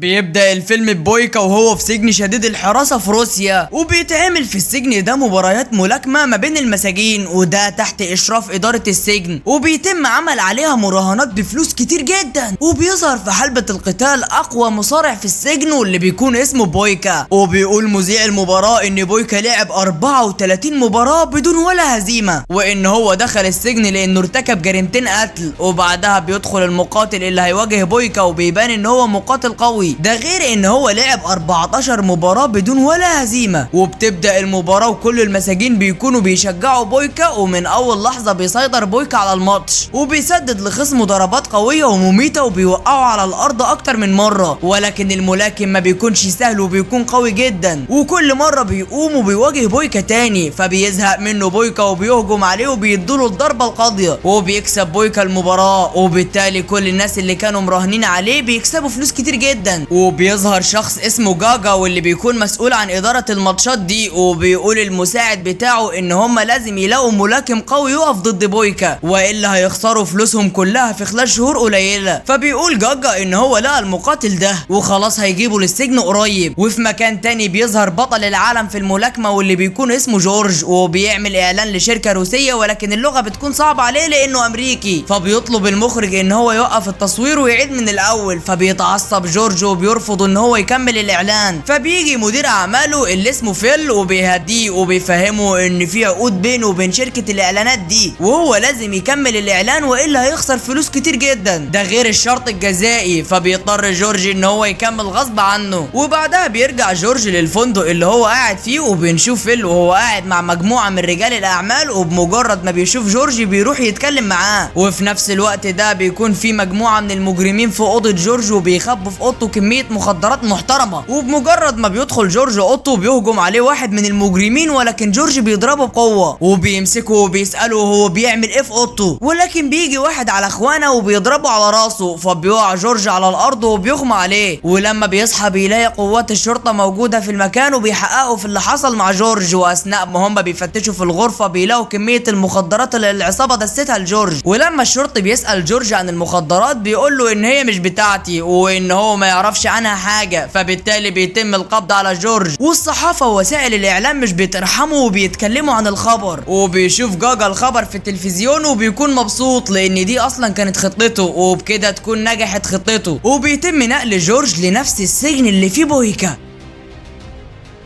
بيبدأ الفيلم ببويكا وهو في سجن شديد الحراسة في روسيا، وبيتعمل في السجن ده مباريات ملاكمة ما بين المساجين، وده تحت إشراف إدارة السجن، وبيتم عمل عليها مراهنات بفلوس كتير جدا. وبيظهر في حلبة القتال أقوى مصارع في السجن واللي بيكون اسمه بويكا، وبيقول مذيع المباراة إن بويكا لعب 34 مباراة بدون ولا هزيمة، وإن هو دخل السجن لأنه ارتكب جريمتين قتل. وبعدها بيدخل المقاتل اللي هيواجه بويكا، وبيبان إن هو مقاتل قوي، ده غير ان هو لعب 14 مباراة بدون ولا هزيمة. وبتبدأ المباراة وكل المساجين بيكونوا بيشجعوا بويكا، ومن اول لحظة بيسيطر بويكا على الماتش، وبيسدد لخصمه ضربات قوية ومميتة وبيوقعه على الارض اكتر من مرة. ولكن الملاكم ما بيكونش سهل وبيكون قوي جدا، وكل مرة بيقوم وبيواجه بويكا تاني، فبيزهق منه بويكا وبيهجم عليه وبيدوله الضربة القاضية، وبيكسب بويكا المباراة. وبالتالي كل الناس اللي كانوا مراهنين عليه بيكسبوا فلوس كتير جدا. وبيظهر شخص اسمه جاجا واللي بيكون مسؤول عن إدارة الماتشات دي، وبيقول المساعد بتاعه ان هم لازم يلاقوا ملاكم قوي يقف ضد بويكا، والا هيخسروا فلوسهم كلها في خلال شهور قليلة. فبيقول جاجا ان هو لقى المقاتل ده وخلاص هيجيبه للسجن قريب. وفي مكان تاني بيظهر بطل العالم في الملاكمة واللي بيكون اسمه جورج، وبيعمل اعلان لشركة روسية، ولكن اللغة بتكون صعبة عليه لانه امريكي. فبيطلب المخرج ان هو يوقف التصوير ويعيد من الاول، فبيتعصب جورج وبيرفض ان هو يكمل الاعلان. فبيجي مدير اعماله اللي اسمه فيل وبيهديه وبيفهمه ان في عقود بينه وبين شركة الاعلانات دي، وهو لازم يكمل الاعلان والا هيخسر فلوس كتير جدا، ده غير الشرط الجزائي. فبيضطر جورج ان هو يكمل غصب عنه. وبعدها بيرجع جورج للفندق اللي هو قاعد فيه، وبنشوف فيل وهو قاعد مع مجموعة من رجال الاعمال، وبمجرد ما بيشوف جورج بيروح يتكلم معاه. وفي نفس الوقت ده بيكون في مجموعة من المجرمين في اوضة جورج، وبيخبوا في اوضته كمية مخدرات محترمة. وبمجرد ما بيدخل جورج اوضته بيهجم عليه واحد من المجرمين، ولكن جورج بيضربه بقوة وبيمسكه وبيسأله هو بيعمل ايه في اوضته، ولكن بيجي واحد على اخوانه وبيضربه على راسه، فبيقع جورج على الارض وبيغمى عليه. ولما بيصحى بيلاقي قوات الشرطة موجودة في المكان وبيحققوا في اللي حصل مع جورج. واثناء ما هم بيفتشوا في الغرفة بيلاقوا كمية المخدرات اللي العصابة دستها لجورج. ولما الشرطي بيسأل جورج عن المخدرات بيقول له ان هي مش بتاعتي وان هو ما يعرفش عنها حاجة، فبالتالي بيتم القبض على جورج. والصحافة ووسائل الاعلام مش بيترحموا وبيتكلموا عن الخبر، وبيشوف جاجا الخبر في التلفزيون وبيكون مبسوط لان دي اصلا كانت خطته، وبكده تكون نجحت خطته. وبيتم نقل جورج لنفس السجن اللي فيه بويكا.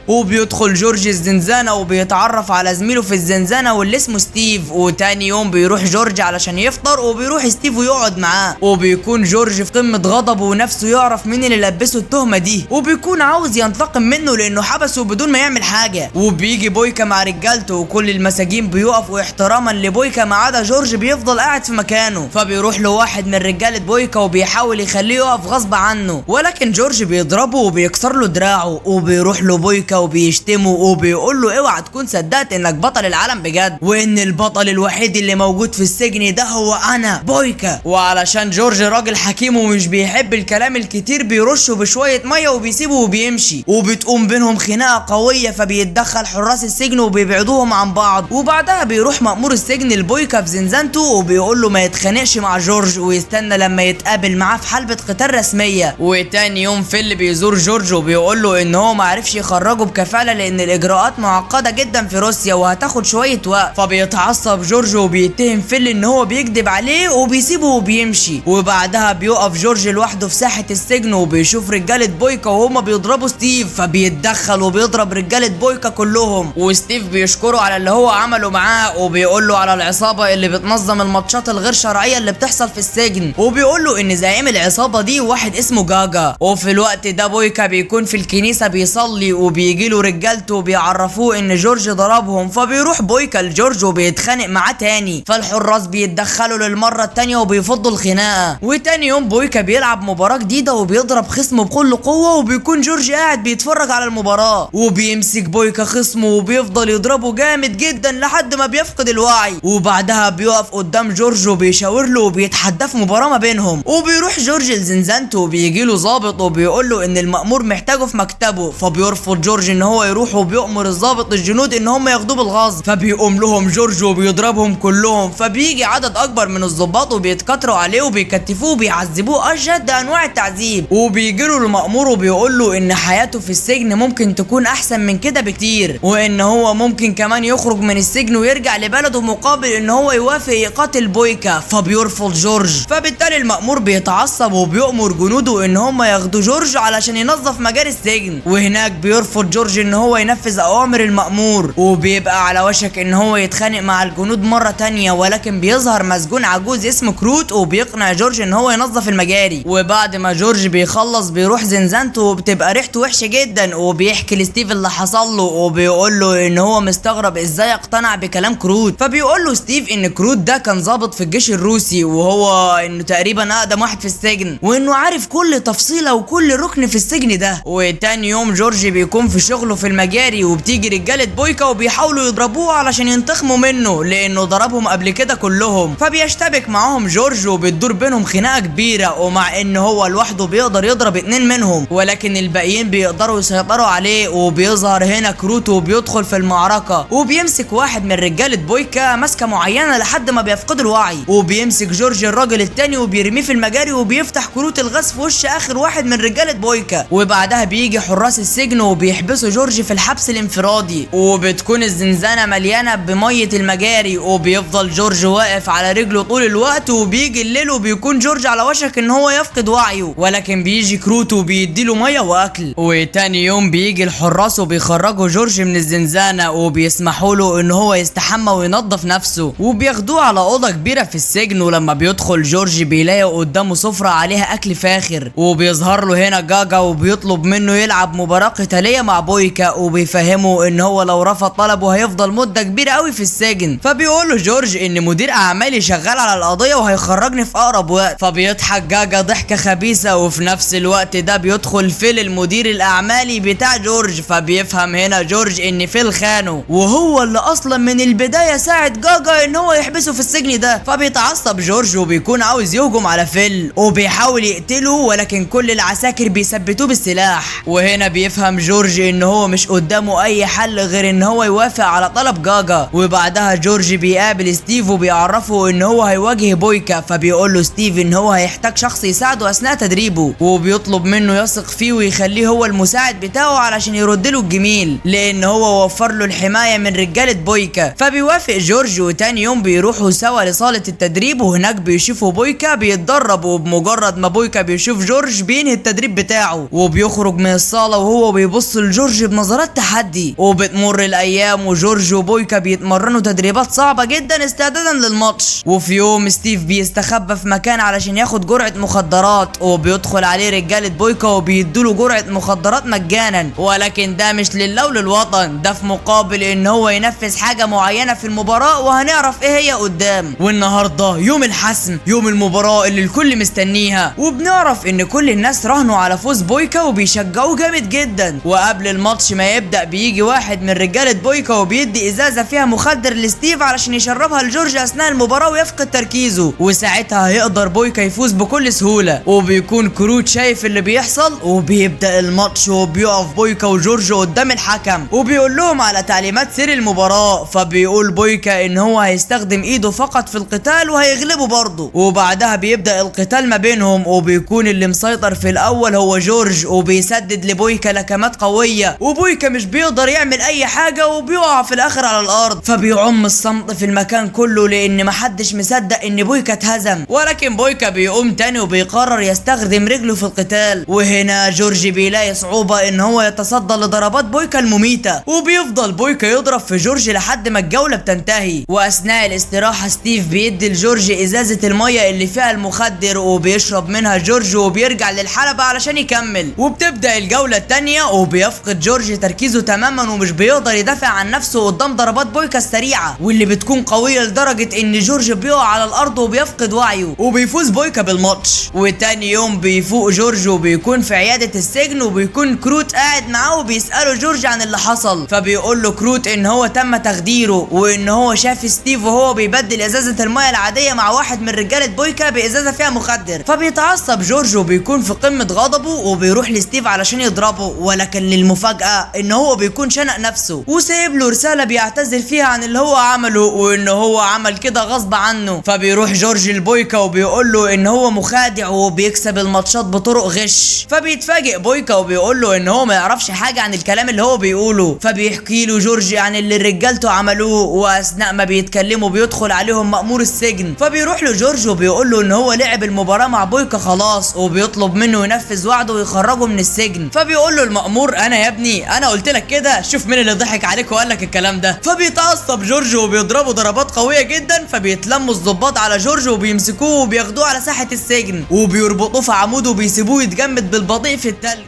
وبيدخل جورج الزنزانة وبيتعرف على زميله في الزنزانة واللي اسمه ستيف. وتاني يوم بيروح جورج علشان يفطر، وبيروح ستيف ويقعد معاه، وبيكون جورج في قمة غضبه ونفسه يعرف مين اللي لبسه التهمة دي، وبيكون عاوز ينتقم منه لانه حبسه بدون ما يعمل حاجة. وبيجي بويكا مع رجالته وكل المساجين بيقفوا احتراما لبويكا ما عدا جورج بيفضل قاعد في مكانه. فبيروح له واحد من رجالة بويكا وبيحاول يخليه يقف غصب عنه، ولكن جورج بيضربه وبيكسر له دراعه. وبيروح له بويكا وبيشتمه وبيقول له اوعى تكون صدقت انك بطل العالم بجد، وان البطل الوحيد اللي موجود في السجن ده هو انا بويكا. وعلشان جورج راجل حكيم ومش بيحب الكلام الكتير بيرشه بشوية مية وبيسيبه وبيمشي. وبتقوم بينهم خناقه قوية، فبيتدخل حراس السجن وبيبعدوهم عن بعض. وبعدها بيروح مأمور السجن لبويكا في زنزانته وبيقول له ما يتخانقش مع جورج ويستنى لما يتقابل معاه في حلبة قتال رسمية. وتاني يوم فيل بيزور جورج وبيقول له ان هو ما عرفش يخرجه بكفالة لان الاجراءات معقدة جدا في روسيا وهتاخد شوية وقت. فبيتعصب جورج وبيتهم فيل ان هو بيكذب عليه وبيسيبه وبيمشي. وبعدها بيقف جورج لوحده في ساحة السجن وبيشوف رجالة بويكا وهما بيضربوا ستيف، فبيتدخل وبيضرب رجالة بويكا كلهم. وستيف بيشكره على اللي هو عمله معاه، وبيقول له على العصابة اللي بتنظم الماتشات الغير شرعية اللي بتحصل في السجن، وبيقول له ان زعيم العصابة دي واحد اسمه جاجا. وفي الوقت ده بويكا بيكون في الكنيسة بيصلي، وبيجي له رجالته وبيعرفوه ان جورج ضربهم. فبيروح بويكا لجورج وبيتخانق معاه تاني، فالحراس بيتدخلوا للمرة التانية وبيفضوا الخناقة. وتاني يوم بويكا بيلعب مباراة جديدة وبيضرب خصمه بكل قوة، وبيكون جورج قاعد بيتفرج على المباراة، وبيمسك بويكا خصمه وبيفضل يضربه جامد جدا لحد ما بيفقد الوعي. وبعدها بيقف قدام جورج وبيشاور له وبيتحداه في مباراة ما بينهم. وبيروح جورج لزنزانته وبيجي له ظابط وبيقول له ان المأمور محتاجه في مكتبه، فبيرفض جورج جورج ان هو يروح، وبيؤمر الضابط الجنود ان هم ياخدوه بالغصب. فبيقوم لهم جورج وبيضربهم كلهم. فبيجي عدد اكبر من الضباط وبيتكتروا عليه وبيكتفوه وبيعذبوه اشد انواع التعذيب. وبيجي له المأمور وبيقول له ان حياته في السجن ممكن تكون احسن من كده بكتير، وان هو ممكن كمان يخرج من السجن ويرجع لبلده مقابل ان هو يوافق يقاتل بويكا. فبيرفض جورج. فبالتالي المأمور بيتعصب وبيؤمر جنوده ان هم ياخدوا جورج علشان ينظف مجاري السجن. وهناك بيرفض جورج ان هو ينفذ اوامر المأمور، وبيبقى على وشك ان هو يتخانق مع الجنود مرة تانية، ولكن بيظهر مسجون عجوز اسمه كروت وبيقنع جورج ان هو ينظف المجاري. وبعد ما جورج بيخلص بيروح زنزانته وبتبقى ريحته وحشة جدا، وبيحكي لستيف اللي حصل له وبيقول له ان هو مستغرب ازاي اقتنع بكلام كروت. فبيقول له ستيف ان كروت ده كان ضابط في الجيش الروسي، وهو انه تقريبا اقدم واحد في السجن، وانه عارف كل تفصيلة وكل ركن في السجن ده. وتاني يوم جورج بيكون في شغله في المجاري، وبتيجي رجالة بويكا وبيحاولوا يضربوه علشان ينتقموا منه لانه ضربهم قبل كده كلهم. فبيشتبك معاهم جورج وبتدور بينهم خناقة كبيرة، ومع ان هو لوحده بيقدر يضرب 2 منهم، ولكن الباقيين بيقدروا يسيطروا عليه. وبيظهر هنا كروت وبيدخل في المعركة، وبيمسك واحد من رجالة بويكا ماسكة معينة لحد ما بيفقد الوعي، وبيمسك جورج الراجل التاني وبيرميه في المجاري، وبيفتح كروت الغاز في وش اخر واحد من رجالة بويكا. وبعدها بيجي حراس السجن وبيحبسوا جورج في الحبس الانفرادي، وبتكون الزنزانة مليانة بمية المجاري، وبيفضل جورج واقف على رجله طول الوقت. وبيجي الليل وبيكون جورج على وشك ان هو يفقد وعيه، ولكن بيجي كروت وبيديله مية واكل. وتاني يوم بيجي الحراس وبيخرجوا جورج من الزنزانة، وبيسمحوا له ان هو يستحمى وينظف نفسه، وبياخدوه على اوضة كبيرة في السجن. ولما بيدخل جورج بيلاقي قدامه سفرة عليها اكل فاخر، وبيظهر له هنا جاجا وبيطلب منه يلعب مباراة قتالية مع بويكا، وبيفهمه ان هو لو رفض طلبه هيفضل مدة كبيرة قوي في السجن. فبيقول له جورج ان مدير اعمالي شغال على القضية وهيخرجني في اقرب وقت. فبيضحك جاجا ضحكة خبيثة، وفي نفس الوقت ده بيدخل فيل المدير الاعمالي بتاع جورج. فبيفهم هنا جورج ان فيل خانه، وهو اللي اصلا من البداية ساعد جاجا ان هو يحبسه في السجن ده. فبيتعصب جورج وبيكون عاوز يهجم على فيل وبيحاول يقتله، ولكن كل العساكر بيثبتوه بالسلاح. وهنا بيفهم جورج ان هو مش قدامه اي حل غير ان هو يوافق على طلب جاجا. وبعدها جورج بيقابل ستيف وبيعرفه ان هو هيواجه بويكا. فبيقول له ستيف ان هو هيحتاج شخص يساعده اثناء تدريبه، وبيطلب منه يثق فيه ويخليه هو المساعد بتاعه علشان يرد له الجميل، لان هو وفر له الحماية من رجالة بويكا. فبيوافق جورج، وتاني يوم بيروحوا سوا لصالة التدريب، وهناك بيشوفوا بويكا بيتدرب. وبمجرد ما بويكا بيشوف جورج بينهي التدريب بتاعه، وبيخرج من الصالة وهو بيبص لجورج بنظرات تحدي. وبتمر الايام وجورج وبويكا بيتمرنوا تدريبات صعبة جدا استعدادا للماتش. وفي يوم ستيف بيستخبى في مكان علشان ياخد جرعة مخدرات، وبيدخل عليه رجالة بويكا وبيدوله جرعة مخدرات مجانا، ولكن ده مش لله وللوطن، ده في مقابل ان هو ينفذ حاجة معينة في المباراة وهنعرف ايه هي قدام. والنهاردة يوم الحسم، يوم المباراة اللي الكل مستنيها، وبنعرف ان كل الناس راهنوا على فوز بويكا وبيشجعوه جامد جدا. وقبل الماتش ما يبدأ بيجي واحد من رجالة بويكا وبيدي ازازة فيها مخدر لستيف علشان يشربها لجورج اثناء المباراة ويفقد تركيزه، وساعتها هيقدر بويكا يفوز بكل سهولة. وبيكون كروت شايف اللي بيحصل، وبيبدأ الماتش وبيقف بويكا وجورج قدام الحكم وبيقول لهم على تعليمات سير المباراة. فبيقول بويكا ان هو هيستخدم ايده فقط في القتال وهيغلبه برضه. وبعدها بيبدأ القتال ما بينهم، وبيكون اللي مسيطر في الاول هو جورج، وبيسدد لبويكا لكمات قوية، وبويكا مش بيقدر يعمل اي حاجة وبيقع في الاخر على الارض. فبيعم الصمت في المكان كله لان محدش مصدق ان بويكا اتهزم، ولكن بويكا بيقوم تاني وبيقرر يستخدم رجله في القتال. وهنا جورج بيلاقي صعوبة ان هو يتصدى لضربات بويكا المميتة، وبيفضل بويكا يضرب في جورج لحد ما الجولة بتنتهي. واثناء الاستراحة ستيف بيدي لجورج ازازة المية اللي فيها المخدر، وبيشرب منها جورج وبيرجع للحلبة علشان يكمل. وبتبدأ الجولة التانية وبيفقد جورج تركيزه تماما ومش بيقدر يدافع عن نفسه قدام ضربات بويكا السريعة واللي بتكون قوية لدرجة ان جورج بيقع على الارض وبيفقد وعيه، وبيفوز بويكا بالماتش. وتاني يوم بيفوق جورج وبيكون في عيادة السجن، وبيكون كروت قاعد معاه وبيسأله جورج عن اللي حصل. فبيقول له كروت ان هو تم تخديره، وان هو شاف ستيف وهو بيبدل ازازة المية العادية مع واحد من رجالة بويكا بازازة فيها مخدر. فبيتعصب جورج وبيكون في قمة غضبه وبيروح لستيف علشان يضربه، ولكن للمفاجأة المفاجأة ان هو بيكون شنق نفسه وسايب له رسالة بيعتذر فيها عن اللي هو عمله وان هو عمل كده غصب عنه. فبيروح جورج لبويكا وبيقول له ان هو مخادع وبيكسب الماتشات بطرق غش. فبيتفاجئ بويكا وبيقول له ان هو ما يعرفش حاجة عن الكلام اللي هو بيقوله. فبيحكي له جورج عن اللي رجالته عملوه، واثناء ما بيتكلموا بيدخل عليهم مأمور السجن. فبيروح له جورج وبيقول له ان هو لعب المباراة مع بويكا خلاص، وبيطلب منه ينفذ وعده ويخرجه من السجن. فبيقول له المأمور انا يا ابني انا قلت لك كده، شوف مين اللي ضحك عليك وقال لك الكلام ده. فبيتعصب جورج وبيضربه ضربات قوية جدا. فبيتلموا الضباط على جورج وبيمسكوه وبياخدوه على ساحة السجن وبيربطوه في عمود وبيسيبوه يتجمد بالبطيء في التلج.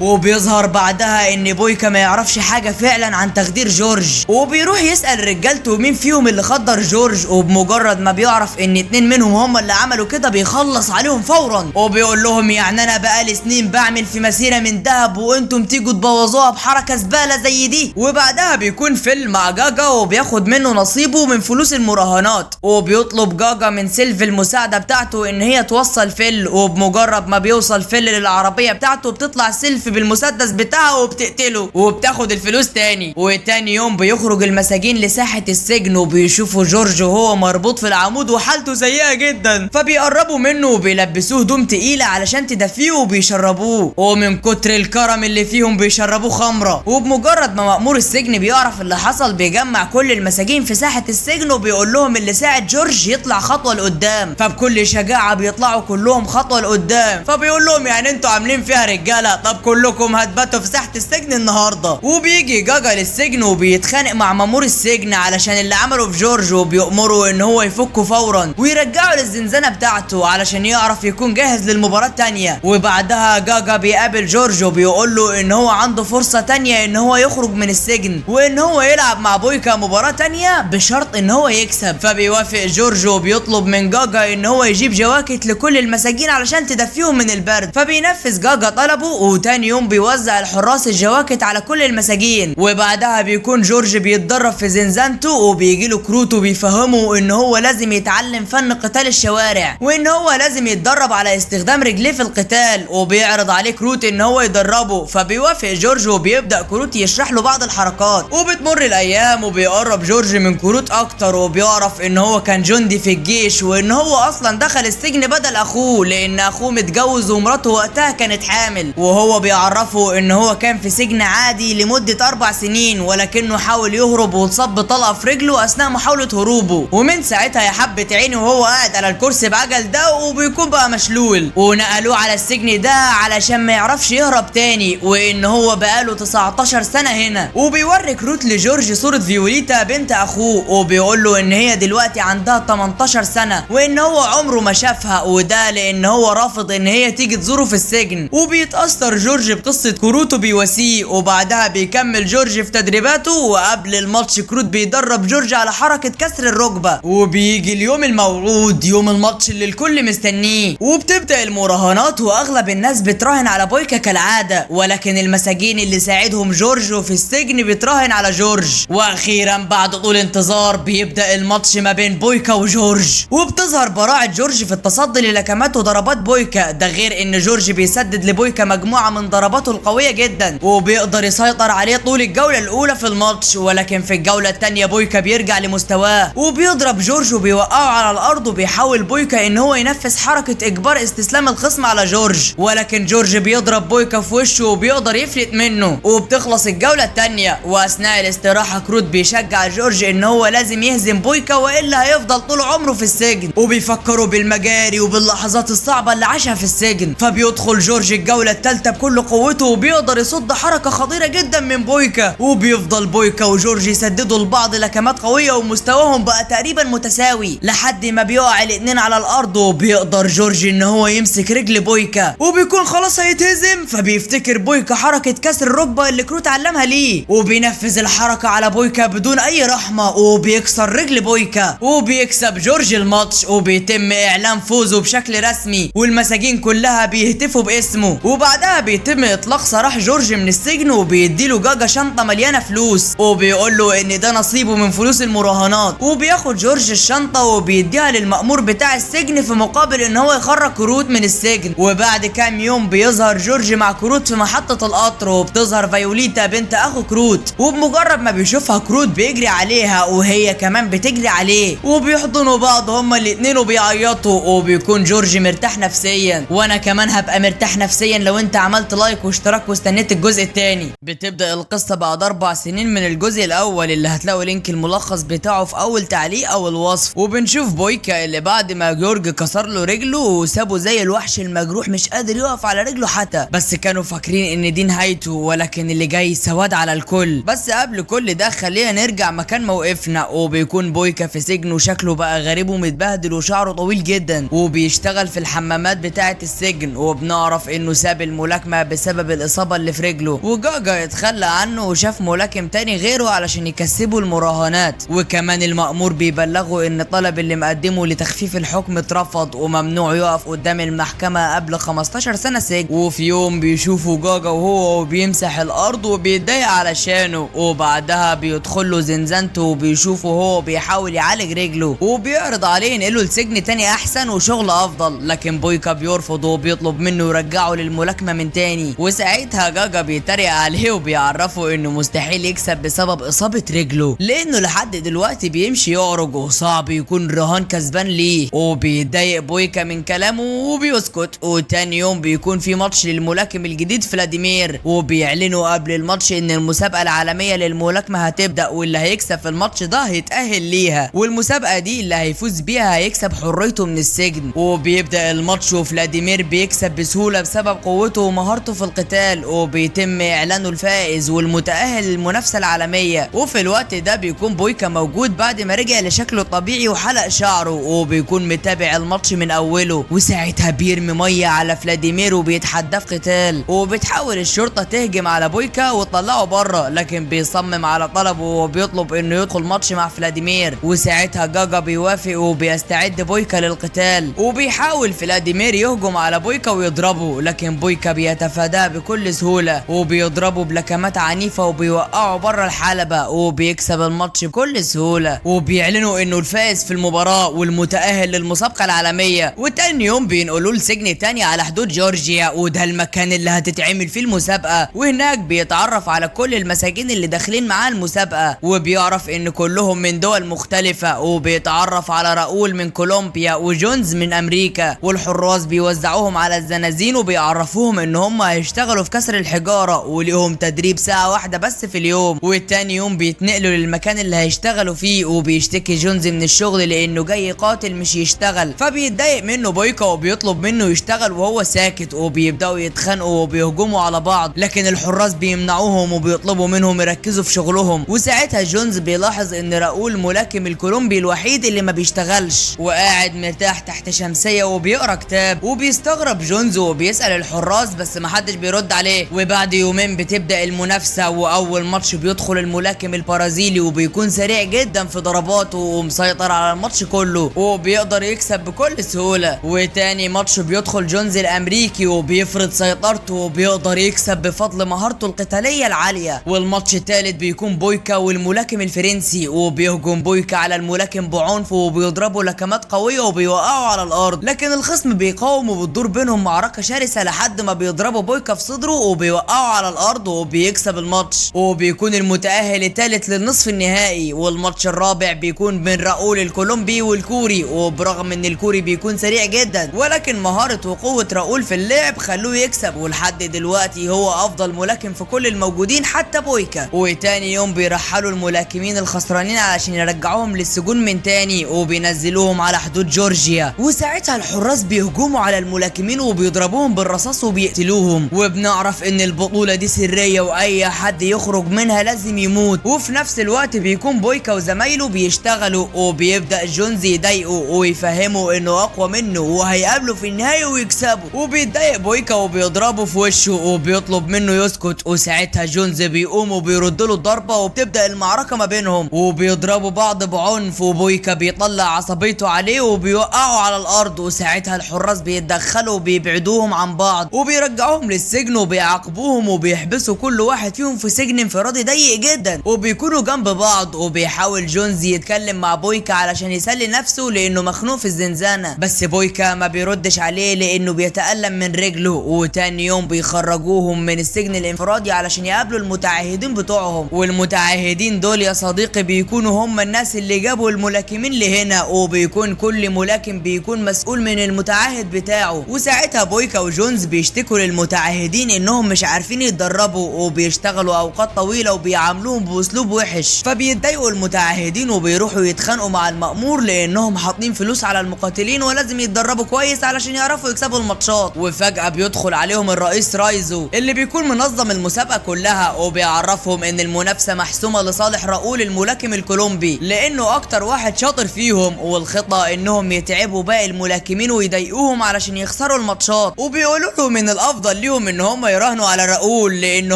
وبيظهر بعدها ان بويكا ما يعرفش حاجة فعلا عن تخدير جورج، وبيروح يسأل رجالته مين فيهم اللي خدر جورج، وبمجرد ما بيعرف ان 2 منهم هم اللي عملوا كده بيخلص عليهم فورا، وبيقول لهم يعني انا بقالي سنين بعمل في مسيرة من ذهب وانتم تيجوا تبوظوها بحركة زبالة زي دي. وبعدها بيكون فيل مع جاجا وبياخد منه نصيبه من فلوس المراهنات، وبيطلب جاجا من سيلف المساعدة بتاعته ان هي توصل فيل، وبمجرد ما بيوصل فيل للعربية بتاعته بتطلع سيلف بالمسدس بتاعه وبتقتله وبتاخد الفلوس تاني. وتاني يوم بيخرج المساجين لساحة السجن وبيشوفوا جورج وهو مربوط في العمود وحالته سيئة جدا، فبيقربوا منه وبيلبسوه هدوم تقيلة علشان تدفيه وبيشربوه، ومن كتر الكرم اللي فيهم بيشربوه خمرة. وبمجرد ما مأمور السجن بيعرف اللي حصل بيجمع كل المساجين في ساحة السجن وبيقول لهم اللي ساعد جورج يطلع خطوة لقدام، فبكل شجاعة بيطلعوا كلهم خطوة لقدام. فبيقول لهم يعني انتوا عاملين فيها رجالة، طب كلكم هتباتوا في ساحة السجن النهارده. وبيجي جاجا للسجن وبيتخانق مع مامور السجن علشان اللي عمله في جورج، وبيأمره ان هو يفكه فورا ويرجعه للزنزانة بتاعته علشان يعرف يكون جاهز للمباراة التانية. وبعدها جاجا بيقابل جورج وبيقول له ان هو عنده فرصة تانية ان هو يخرج من السجن وان هو يلعب مع بويكا مباراة تانية بشرط ان هو يكسب. فبيوافق جورج وبيطلب من جاجا ان هو يجيب جواكت لكل المساجين علشان تدفيهم من البرد، فبينفذ جاجا طلبه. وتاني يوم بيوزع الحراس الجواكت على كل المساجين. وبعدها بيكون جورج بيتدرب في زنزانته وبيجي له كروت وبيفهمه ان هو لازم يتعلم فن قتال الشوارع وان هو لازم يتدرب على استخدام رجليه في القتال، وبيعرض عليه كروت ان هو يدربه، فبيوافق جورج وبيبدا كروت يشرح له بعض الحركات. وبتمر الايام وبيقرب جورج من كروت اكتر وبيعرف ان هو كان جندي في الجيش وان هو اصلا دخل السجن بدل اخوه لان اخوه متجوز ومراته وقتها كانت حامل. وهو بيعرفه ان هو كان في سجن عادي لمدة 4 سنين ولكنه حاول يهرب واتصاب بطلقة في رجله اثناء محاولة هروبه، ومن ساعتها يا حبة عيني وهو قاعد على الكرسي بعجل ده وبيكون بقى مشلول، ونقلوه على السجن ده علشان ما يعرفش يهرب تاني، وان هو بقاله 19 سنة هنا. وبيوري كروت لجورج صورة فيوليتا بنت اخوه وبيقول له ان هي دلوقتي عندها 18 سنة وان هو عمره ما شافها، وده لان هو رافض ان هي تيجي تزوره في السجن. وبيتأثر جورج بقصة كروت وبيواسيه. وبعدها بيكمل جورج في تدريباته، وقبل الماتش كروت بيدرب جورج على حركة كسر الركبة. وبيجي اليوم الموعود، يوم الماتش اللي الكل مستنيه، وبتبدأ المراهنات واغلب الناس بتراهن على بويكا كالعادة، ولكن المساجين اللي ساعدهم جورج في السجن بيتراهن على جورج. واخيرا بعد طول انتظار بيبدأ الماتش ما بين بويكا وجورج، وبتظهر براعة جورج في التصدي للكمات وضربات بويكا، ده غير ان جورج بيسدد لبويكا مجموعة من ضرباته القوية جدا وبيقدر يسيطر عليه طول الجولة الأولى في الماتش. ولكن في الجولة الثانية بويكا بيرجع لمستواه وبيضرب جورج وبيوقعه على الأرض، وبيحاول بويكا إن هو ينفذ حركة إجبار استسلام الخصم على جورج، ولكن جورج بيضرب بويكا في وشه وبيقدر يفلت منه. وبتخلص الجولة الثانية، وأثناء الاستراحة كروت بيشجع جورج إن هو لازم يهزم بويكا وإلا هيفضل طول عمره في السجن، وبيفكروا بالمجاري وباللحظات الصعبة اللي عاشها في السجن. فبيدخل جورج الجولة الثالثة بكل قوته وبيقدر يصد حركة خطيرة جدا من بويكا، وبيفضل بويكا وجورج يسددوا لبعض لكمات قوية ومستواهم بقى تقريبا متساوي لحد ما بيقع الاتنين على الارض، وبيقدر جورج ان هو يمسك رجل بويكا وبيكون خلاص هيتهزم. فبيفتكر بويكا حركة كسر الركبة اللي كروت علمها ليه، وبينفذ الحركة على بويكا بدون اي رحمة وبيكسر رجل بويكا، وبيكسب جورج الماتش وبيتم اعلان فوزه بشكل رسمي والمساجين كلها بيهتفوا باسمه. وبعدها بيتم وبيتم اطلاق سراح جورج من السجن، وبيديله جاجا شنطه مليانة فلوس وبيقول له ان ده نصيبه من فلوس المراهنات. وبياخد جورج الشنطة وبيديها للمأمور بتاع السجن في مقابل ان هو يخرج كروت من السجن. وبعد كام يوم بيظهر جورج مع كروت في محطة القطر، وبتظهر فيوليتا بنت اخو كروت، وبمجرد ما بيشوفها كروت بيجري عليها وهي كمان بتجري عليه، وبيحضنوا بعض هما الاتنين وبيعيطوا، وبيكون جورج مرتاح نفسيا. وانا كمان هبقى مرتاح نفسيا لو انت عملت like واشتراك واستنيت الجزء الثاني. بتبدأ القصة بعد 4 سنين من الجزء الاول اللي هتلاقوا link الملخص بتاعه في اول تعليق او الوصف. وبنشوف بويكا اللي بعد ما جورج كسر له رجله وسابه زي الوحش المجروح مش قادر يقف على رجله حتى، بس كانوا فاكرين ان دي نهايته، ولكن اللي جاي سواد على الكل. بس قبل كل ده خلينا نرجع مكان موقفنا. وبيكون بويكا في سجن وشكله بقى غريب ومتبهدل وشعره طويل جدا، وبيشتغل في الحمامات بتاعة السجن، وبنعرف انه ساب الملاكمة بسبب الاصابة اللي في رجله، وجاجا اتخلى عنه وشاف ملاكم تاني غيره علشان يكسبه المراهنات. وكمان المأمور بيبلغه ان الطلب اللي مقدمه لتخفيف الحكم اترفض وممنوع يقف قدام المحكمة قبل 15 سنة سجن. وفي يوم بيشوفوا جاجا وهو بيمسح الارض وبيتضايق علشانه، وبعدها بيدخل له زنزانته وبيشوفه هو بيحاول يعالج رجله، وبيعرض عليه ينقله لسجن تاني احسن وشغل افضل، لكن بويكا بيرفض وبيطلب منه يرجعه للملاكمة من تاني. وساعتها جاجا بيتريق عليه وبيعرفه انه مستحيل يكسب بسبب اصابة رجله، لانه لحد دلوقتي بيمشي يعرج وصعب يكون رهان كسبان ليه. وبيتضايق بويكا من كلامه وبيسكت. وتاني يوم بيكون في ماتش للملاكم الجديد فلاديمير، وبيعلنوا قبل الماتش ان المسابقة العالمية للملاكمة هتبدأ، واللي هيكسب في الماتش ده هيتأهل ليها، والمسابقة دي اللي هيفوز بيها هيكسب حريته من السجن. وبيبدأ الماتش وفلاديمير بيكسب بسهولة بسبب قوته ومهارته في القتال، وبيتم اعلانه الفائز والمتأهل للمنافسة العالمية. وفي الوقت ده بيكون بويكا موجود بعد ما رجع لشكله الطبيعي وحلق شعره، وبيكون متابع الماتش من اوله. وساعتها بيرمي مية على فلاديمير وبيتحداه في قتال، وبتحاول الشرطة تهجم على بويكا وتطلعه بره، لكن بيصمم على طلبه وبيطلب انه يدخل ماتش مع فلاديمير. وساعتها جاجا بيوافق وبيستعد بويكا للقتال، وبيحاول فلاديمير يهجم على بويكا ويضربه، لكن بويكا بيتفاداه بكل سهولة وبيضربه بلكمات عنيفة وبيوقعه بره الحلبة، وبيكسب الماتش بكل سهولة، وبيعلنوا انه الفائز في المباراة والمتأهل للمسابقة العالمية. وتاني يوم بينقلوه لسجن تاني على حدود جورجيا، وده المكان اللي هتتعمل فيه المسابقة. وهناك بيتعرف على كل المساجين اللي داخلين معاه المسابقة، وبيعرف ان كلهم من دول مختلفة، وبيتعرف على راؤول من كولومبيا وجونز من امريكا. والحراس بيوزعوهم على الزنازين وبيعرفوهم ان هم هيشتغلوا في كسر الحجارة، وليهم تدريب ساعة واحدة بس في اليوم. والتاني يوم بيتنقلوا للمكان اللي هيشتغلوا فيه، وبيشتكي جونز من الشغل لانه جاي يقاتل مش يشتغل، فبيتضايق منه بويكا وبيطلب منه يشتغل وهو ساكت، وبيبداوا يتخانقوا وبيهجموا على بعض، لكن الحراس بيمنعوهم وبيطلبوا منهم يركزوا في شغلهم. وساعتها جونز بيلاحظ ان راؤول ملاكم الكولومبي الوحيد اللي ما بيشتغلش وقاعد مرتاح تحت شمسية وبيقرا كتاب، وبيستغرب جونز وبيسأل الحراس بس محدش بيرد عليه. وبعد يومين بتبدأ المنافسة، واول ماتش بيدخل الملاكم البرازيلي وبيكون سريع جدا في ضرباته ومسيطر على الماتش كله وبيقدر يكسب بكل سهولة. وتاني ماتش بيدخل جونز الامريكي وبيفرض سيطرته وبيقدر يكسب بفضل مهارته القتالية العالية. والماتش التالت بيكون بويكا والملاكم الفرنسي، وبيهجم بويكا على الملاكم بعنف وبيضربه لكمات قوية وبيوقعه على الارض، لكن الخصم بيقاوم وبتدور بينهم معركة شرسة لحد ما بيضربوا بويكا في صدره وبيوقعه على الارض وبيكسب الماتش، وبيكون المتأهل الثالث للنصف النهائي. والماتش الرابع بيكون بين راؤول الكولومبي والكوري، وبرغم ان الكوري بيكون سريع جدا ولكن مهارة وقوة راؤول في اللعب خلوه يكسب، ولحد دلوقتي هو افضل ملاكم في كل الموجودين حتى بويكا. وتاني يوم بيرحلوا الملاكمين الخسرانين علشان يرجعوهم للسجون من تاني، وبينزلوهم على حدود جورجيا، وساعتها الحراس بيهجموا على الملاكمين وبيضربوهم بالرصاص وبيقتلوهم. وبنعرف ان البطولة دي سرية واي حد يخرج منها لازم يموت. وفي نفس الوقت بيكون بويكا وزمايله بيشتغلوا، وبيبدأ جونز يضايقه ويفهمه انه اقوى منه وهيقابله في النهاية ويكسبه، وبيتضايق بويكا وبيضربه في وشه وبيطلب منه يسكت. وساعتها جونز بيقوم وبيرد له الضربة وبتبدأ المعركة ما بينهم، وبيضربوا بعض بعنف، وبويكا بيطلع عصبيته عليه وبيوقعه على الارض. وساعتها الحراس بيتدخلوا وبيبعدوهم عن بعض وبيرجعوهم وبيرجعوهم للسجن وبيعاقبوهم وبيحبسوا كل واحد فيهم في سجن انفرادي ضيق جدا، وبيكونوا جنب بعض. وبيحاول جونز يتكلم مع بويكا علشان يسلي نفسه لانه مخنوق في الزنزانة، بس بويكا ما بيردش عليه لانه بيتألم من رجله. وتاني يوم بيخرجوهم من السجن الانفرادي علشان يقابلوا المتعهدين بتوعهم، والمتعهدين دول يا صديقي بيكونوا هم الناس اللي جابوا الملاكمين لهنا، وبيكون كل ملاكم بيكون مسؤول من المتعهد بتاعه. وساعتها بويكا وجونز بيشتكوا للمتعهدين انهم مش عارفين يتدربوا وبيشتغلوا اوقات طويلة وبيعاملوهم باسلوب وحش، فبيتضايقوا المتعهدين وبيروحوا يتخانقوا مع المأمور لانهم حاطين فلوس على المقاتلين ولازم يتدربوا كويس علشان يعرفوا يكسبوا الماتشات. وفجأة بيدخل عليهم الرئيس رايزو اللي بيكون منظم المسابقة كلها، وبيعرفهم ان المنافسة محسومة لصالح راؤول الملاكم الكولومبي لانه اكتر واحد شاطر فيهم، والخطة انهم يتعبوا باقي الملاكمين ويضايقوهم علشان يخسروا الماتشات. وبيقولوا له من الافضل ليهم ان هم يراهنوا على راؤول لانه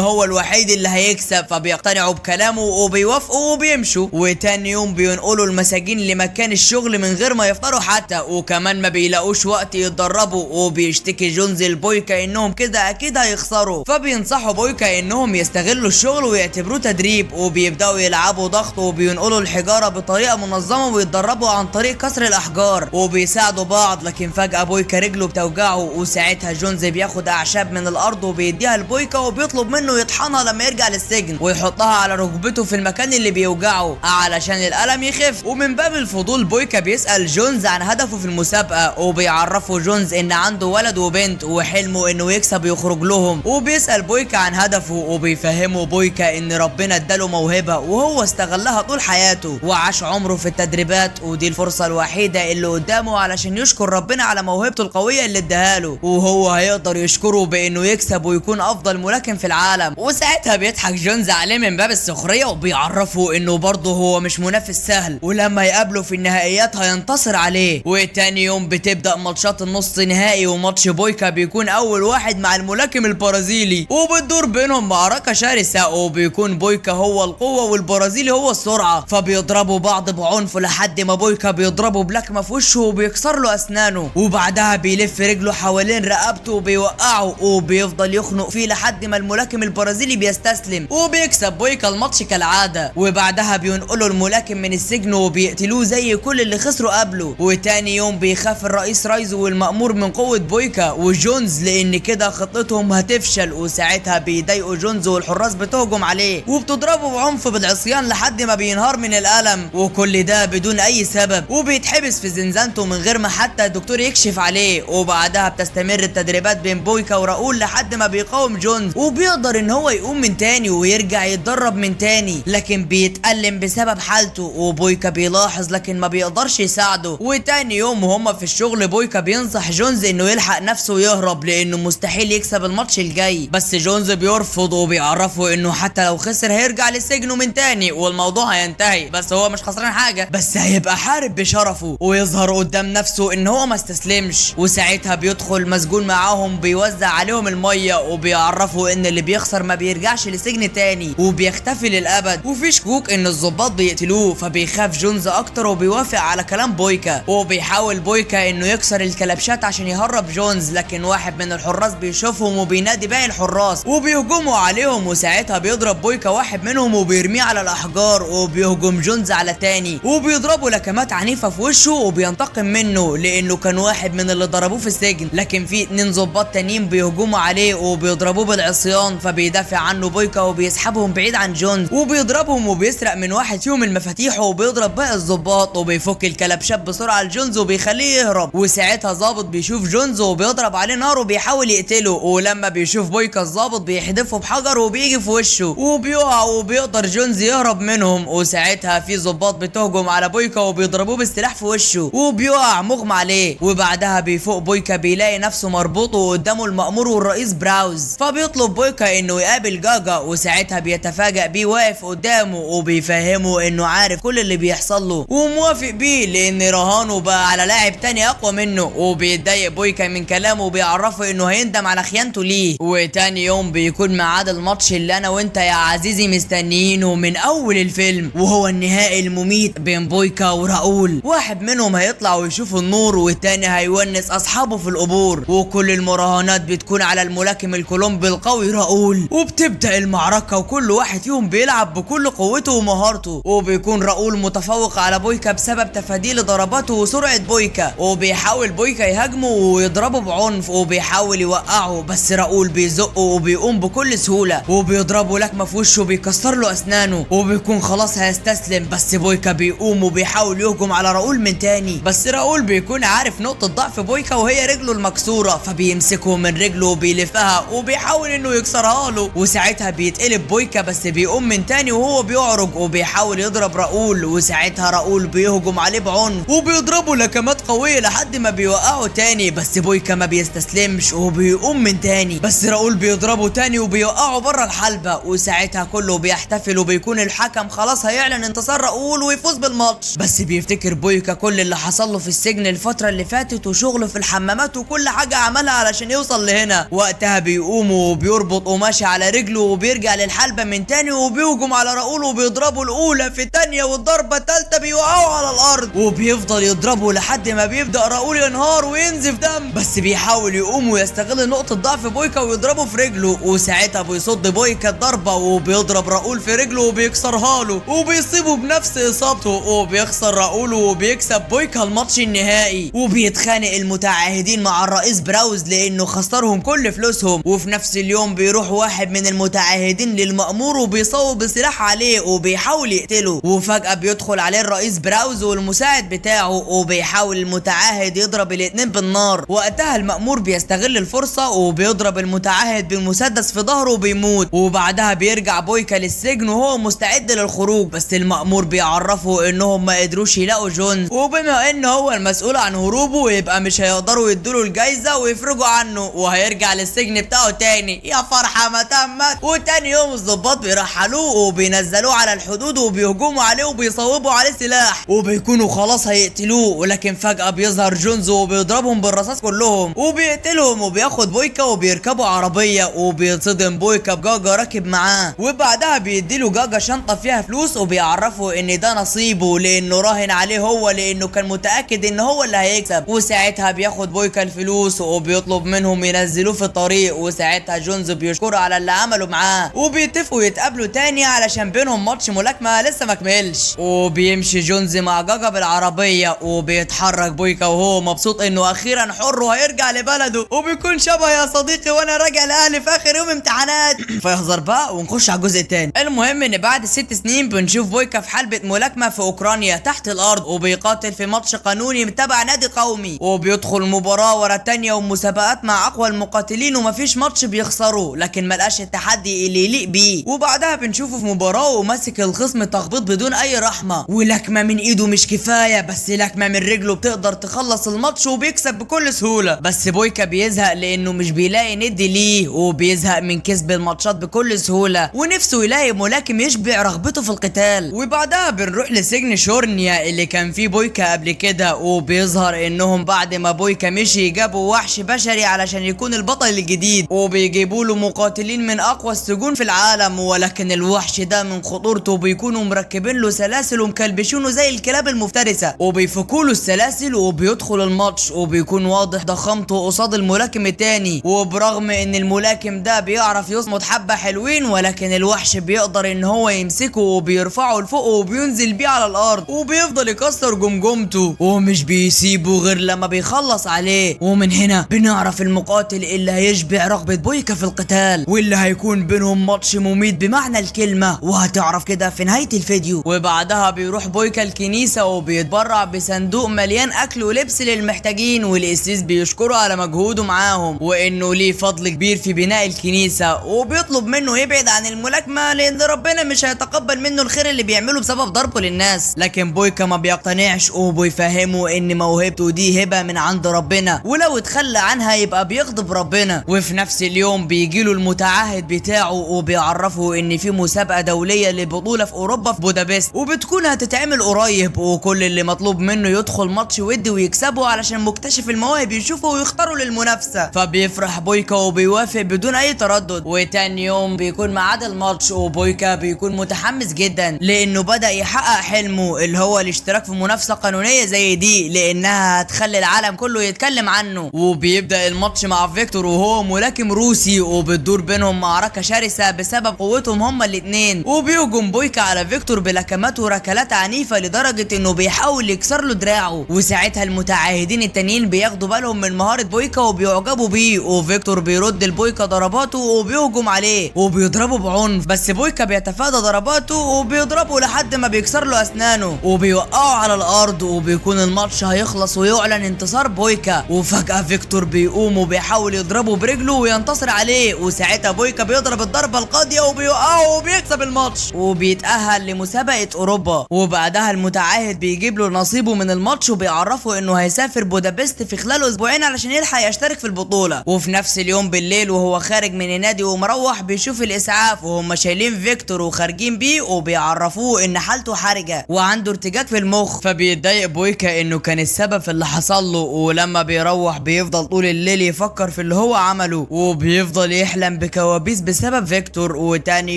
هو الوحيد اللي هيكسب، فبيقتنعوا بكلامه وبيوافقوا وبيمشوا. وتاني يوم بينقلوا المساجين لمكان الشغل من غير ما يفطروا حتى، وكمان ما بيلاقوش وقت يتدربوا. وبيشتكي جونز لبويكا انهم كده اكيد هيخسروا، فبينصحوا بويكا انهم يستغلوا الشغل ويعتبروه تدريب، وبيبداوا يلعبوا ضغط وبينقلوا الحجارة بطريقة منظمة ويتدربوا عن طريق كسر الاحجار وبيساعدوا بعض. لكن فجاة بويكا رجله بتوجعه، وساعتها جونز بياخد اعشاب من الارض وبيديها لبويكا وبيطلب منه يطحنها لما يرجع للسجن ويحطها على ركبته في المكان اللي بيوجعه علشان الالم يخف. ومن باب الفضول بويكا بيسال جونز عن هدفه في المسابقة، وبيعرفه جونز ان عنده ولد وبنت وحلمه انه يكسب ويخرج لهم. وبيسال بويكا عن هدفه وبيفهمه بويكا ان ربنا اداله موهبة وهو استغلها طول حياته وعاش عمره في التدريبات، ودي الفرصة الوحيدة اللي قدامه علشان يشكر ربنا على موهبته القوية اللي اداها له، وهو هيقدر يشكره بانه يكسب ويكون افضل ملاكم في العالم. وساعتها بيضحك جونز عليه من باب السخرية وبيعرفه انه برضه هو مش منافس سهل، ولما يقابله في النهائيات هينتصر عليه. وتاني يوم بتبدا ماتشات النص نهائي، وماتش بويكا بيكون اول واحد مع الملاكم البرازيلي، وبتدور بينهم معركة شرسة، وبيكون بويكا هو القوة والبرازيلي هو السرعة، فبيضربوا بعض بعنف لحد ما بويكا بيضربه بلكمه في وشه وبيكسر له اسنانه، وبعدها بيلف رجله حوالين رقبته وبيوقعه وبيفضل يخنق فيه لحد ما الملاكم البرازيلي بيستسلم وبيكسب بويكا الماتش كالعادة. وبعدها بينقلوا الملاكم من السجن وبيقتلوه زي كل اللي خسروا قبله. وتاني يوم بيخاف الرئيس رايزو والمأمور من قوة بويكا وجونز لان كده خطتهم هتفشل، وساعتها بيضايقوا جونز والحراس بتهجم عليه وبتضربه بعنف بالعصيان لحد ما بينهار من الألم، وكل ده بدون اي سبب، وبيتحبس في زنزانته من غير ما حتى الدكتور يكشف عليه. وبعدها بتستمر التدريبات بين بويكا وراؤول لحد ما بيقاوم جونز وبيقدر ان هو يقوم من تاني ويرجع يتدرب من تاني، لكن بيتألم بسبب حالته وبويكا بيلاحظ لكن ما بيقدرش يساعده. وتاني يوم وهما في الشغل بويكا بينصح جونز انه يلحق نفسه ويهرب لانه مستحيل يكسب الماتش الجاي، بس جونز بيرفض وبيعرفه انه حتى لو خسر هيرجع لسجنه من تاني والموضوع هينتهي، بس هو مش خسران حاجة، بس هيبقى حارب بشرفه ويظهر قدام نفسه ان هو ما استسلمش. وساعتها بيدخل مسجون معاهم بيوزع عليهم المية وبيعرفوا ان اللي بيخسر ما بيرجعش لسجن تاني وبيختفي للابد، وفي شكوك ان الضباط بيقتلوه، فبيخاف جونز اكتر وبيوافق على كلام بويكا. وبيحاول بويكا انه يكسر الكلبشات عشان يهرب جونز، لكن واحد من الحراس بيشوفهم وبينادي باقي الحراس وبيهجموا عليهم، وساعتها بيضرب بويكا واحد منهم وبيرميه على الاحجار، وبيهجم جونز على تاني وبيضربه لكمات عنيفة في وشه وبينتقم منه لانه كان واحد من اللي ضربوه في السجن. لكن في 2 ضباط تانيين بيهجموا عليه وبيضربوه بالعصيان، فبيدافع عنه بويكا وبيسحبهم بعيد عن جونز وبيضربهم وبيسرق من واحد فيهم المفاتيح وبيضرب باقي الضباط وبيفك الكلبشات بسرعة لجونز وبيخليه يهرب. وساعتها ظابط بيشوف جونز وبيضرب عليه نار وبيحاول يقتله، ولما بيشوف بويكا الظابط بيحدفه بحجر وبيجي في وشه وبيقع وبيقدر جونز يهرب منهم. وساعتها في ظباط بتهجم على بويكا وبيضربوه بالسلاح في وشه وبيقع مغمى عليه. وبعدها بيفوق بويكا بيلاقي نفسه مربوط وقدامه المأمور والرئيس براوز، فبيطلب بويكا انه يقابل جاجا، وساعتها بيتفاجأ بيه واقف قدامه وبيفهمه انه عارف كل اللي بيحصل له وموافق بيه لان رهانه بقى على لاعب تاني اقوى منه. وبيتضايق بويكا من كلامه وبيعرفه انه هيندم على خيانته ليه. وتاني يوم بيكون ميعاد الماتش اللي انا وانت يا عزيزي مستنيينه من اول الفيلم، وهو النهائي المميت بين بويكا وراؤول. واحد منهم هيطلع ويشوف النور والتاني هيونس اصحابه في القبور، وكل المراهنات بتكون وبتكون على الملاكم الكولومبي القوي راؤول. وبتبدأ المعركة وكل واحد فيهم بيلعب بكل قوته ومهارته، وبيكون راؤول متفوق على بويكا بسبب تفاديه لضرباته وسرعة بويكا، وبيحاول بويكا يهاجمه ويضربه بعنف وبيحاول يوقعه، بس راؤول بيزقه وبيقوم بكل سهولة وبيضربه لكمة في وشه وبيكسر له اسنانه، وبيكون خلاص هيستسلم، بس بويكا بيقوم وبيحاول يهجم على راؤول من تاني، بس راؤول بيكون عارف نقطة ضعف بويكا وهي رجله المكسورة، فبيمسكه من رجله وبيلفها وبيحاول انه يكسرها له، وساعتها بيتقلب بويكا بس بيقوم من تاني وهو بيعرج وبيحاول يضرب راؤول، وساعتها راؤول بيهجم عليه بعنف وبيضربه لكمات قوية لحد ما بيوقعه تاني، بس بويكا ما بيستسلمش وبيقوم من تاني، بس راؤول بيضربه تاني وبيوقعه بره الحلبة، وساعتها كله بيحتفل وبيكون الحكم خلاص هيعلن انتصار راؤول ويفوز بالماتش. بس بيفتكر بويكا كل اللي حصل له في السجن الفترة اللي فاتت وشغله في الحمامات وكل حاجة عملها علشان يوصل لهنا. وقتها بيقوم وبيربط قماشة على رجله وبيرجع للحلبة من تاني وبيهجم على راؤول وبيضربه الأولى في الثانية والضربة الثالثة بيوقعه على الأرض، وبيفضل يضربه لحد ما بيبدأ راؤول ينهار وينزف دم، بس بيحاول يقوم ويستغل نقطة ضعف بويكا ويضربه في رجله، وساعتها بيصد بويكا الضربة وبيضرب راؤول في رجله وبيكسرها له وبيصيبه بنفس إصابته، وبيخسر راؤول وبيكسب بويكا الماتش النهائي. وبيتخانق المتعاهدين مع الرئيس براوز لأنه خسرهم كل فلوسهم، وفي نفس اليوم بيروح واحد من المتعاهدين للمأمور وبيصوب بسلاح عليه وبيحاول يقتله، وفجأة بيدخل عليه الرئيس براوز والمساعد بتاعه وبيحاول المتعاهد يضرب الاتنين بالنار. وقتها المأمور بيستغل الفرصة وبيضرب المتعاهد بالمسدس في ظهره وبيموت. وبعدها بيرجع بويكا للسجن وهو مستعد للخروج، بس المأمور بيعرفه انهم ما قدروش يلاقوا جونز، وبما ان هو المسؤول عن هروبه يبقى مش هيقدروا يدوله الجايزة ويفرجوا عنه، وهيرجع للسجن بتاعه تاني. يا فرحة ما تمت. وتاني يوم الضباط بيرحلوه وبينزلوه على الحدود وبيهجموا عليه وبيصوبوا عليه سلاح وبيكونوا خلاص هيقتلوه، ولكن فجأة بيظهر جونز وبيضربهم بالرصاص كلهم وبيقتلهم، وبياخد بويكا وبيركبوا عربية، وبيتصدم بويكا بجاجا راكب معاه، وبعدها بيديله جاجا شنطة فيها فلوس وبيعرفه ان ده نصيبه لانه راهن عليه هو، لانه كان متأكد ان هو اللي هيكسب. وساعتها بياخد بويكا الفلوس وبيطلب منهم ينزلوه في الطريق، وساعتها جونز بيشكره على اللي عمله معاه، وبيتفقوا يتقابلوا تاني علشان بينهم ماتش ملاكمة لسه ما كملش. وبيمشي جونز مع جاجا بالعربية وبيتحرك بويكا وهو مبسوط انه اخيرا حر وهيرجع لبلده، وبيكون شبه يا صديقي وانا راجع لاهلي في اخر يوم امتحانات. فيهزر بقى ونخش على الجزء الثاني. المهم ان بعد 6 سنين بنشوف بويكا في حلبة ملاكمة في اوكرانيا تحت الارض، وبيقاتل في ماتش قانوني تبع نادي قومي، وبيدخل مباراة ورا الثانية ومسابقات مع اقوى المقاتلين ومفيش ماتش بيخسره، لكن ملقاش التحدي اللي يليق بيه. وبعدها بنشوفه في مباراة وماسك الخصم تخبيط بدون اي رحمة، ولكمة من ايده مش كفاية، بس لكمة من رجله بتقدر تخلص الماتش وبيكسب بكل سهولة. بس بويكا بيزهق لانه مش بيلاقي ند ليه، وبيزهق من كسب الماتشات بكل سهولة، ونفسه يلاقي ملاكم يشبع رغبته في القتال. وبعدها بنروح لسجن شورنيا اللي كان فيه بويكا قبل كده، وبيظهر انهم بعد ما بويكا مشي جابوا وحش بشري علشان يكون البطل الجديد، وبيجيبوا له مقاتلين من اقوى السجون في العالم، ولكن الوحش ده من خطورته بيكونوا مركبين له سلاسل ومكلبشونه زي الكلاب المفترسة، وبيفكوا له السلاسل وبيدخل الماتش، وبيكون واضح ضخامته قصاد الملاكم التاني. وبرغم ان الملاكم ده بيعرف يصمد حبة حلوين، ولكن الوحش بيقدر ان هو يمسكه وبيرفعه لفوق وبينزل بيه على الارض، وبيفضل يكسر جمجمته ومش بيسيبه غير لما بيخلص عليه. ومن هنا بنعرف المقاتل اللي هيشبع رغبة بويكا في القتال، واللي هيكون بينهم ماتش مميت بمعنى الكلمة، وهتعرف كده في نهاية الفيديو. وبعدها بيروح بويكا الكنيسة وبيتبرع بصندوق مليان اكل ولبس للمحتاجين، والقسيس بيشكره على مجهوده معاهم وانه ليه فضل كبير في بناء الكنيسة، وبيطلب منه يبعد عن الملاكمة لان ربنا مش هيتقبل منه الخير اللي بيعمله بسبب ضربه للناس. لكن بويكا ما بيقتنعش وبيفهمه ان موهبته دي هبة من عند ربنا، ولو اتخلى عنها يبقى بيغضب ربنا. وفي نفس اليوم بيجيله المتعهد بتاعه وبيعرفه ان في مسابقة دولية لبطولة في اوروبا في بودابست، وبتكون هتتعمل قريب، وكل اللي مطلوب منه يدخل ماتش ودي ويكسبه علشان مكتشف المواهب يشوفه ويختاروا للمنافسة. فبيفرح بويكا وبيوافق بدون اي تردد. وتاني يوم بيكون ميعاد الماتش، وبويكا بيكون متحمس جدا لانه بدأ يحقق حلمه اللي هو الاشتراك في منافسة قانونية زي دي، لانها هتخلي العالم كله يتكلم عنه. وبيبدأ الماتش مع فيكتور وهو ملاكم روسي، وبتدور بينهم معركة شرسة بسبب قوتهم هما الاثنين. وبيهجم بويكا على فيكتور بلكمات وركلات عنيفة لدرجة انه بيحاول يكسر له دراعه، وساعتها المتعاهدين التانيين بياخدوا بالهم من مهارة بويكا وبيعجبوا بيه، وفيكتور بيرد لبويكا ضرباته وبيهجم عليه وبيضربه بعنف، بس بويكا بيتفادى ضرباته وبيضربه لحد ما بيكسر له اسنانه وبيوقعه على الارض، وبيكون الماتش هيخلص ويعلن انتصار بويكا. وفجأة فيكتور بيقوم وبيحاول يضربه برجله وينتصر عليه، وساعتها بويكا بيضرب الضربة القاضية وبيوقعه وبيكسب الماتش وبيتأهل لمسابقة اوروبا. وبعدها المتعاهد بيجيب له نصيبه من الماتش وبيعرفه انه هيسافر بودابست في خلال اسبوعين علشان يلحق يشترك في البطولة. وفي نفس اليوم بالليل وهو خارج من النادي ومروح بيشوف الاسعاف وهم شايلين فيكتور وخارجين بيه، وبيعرفوه ان حالته حرجة وعنده ارتجاج في المخ، فبيتضايق بويكا انه كان السبب في اللي حصل له. ولما بيروح بيفضل طول الليل يفكر في اللي هو عمله وبيفضل يحلم بكوابيس بسبب فيكتور. وتاني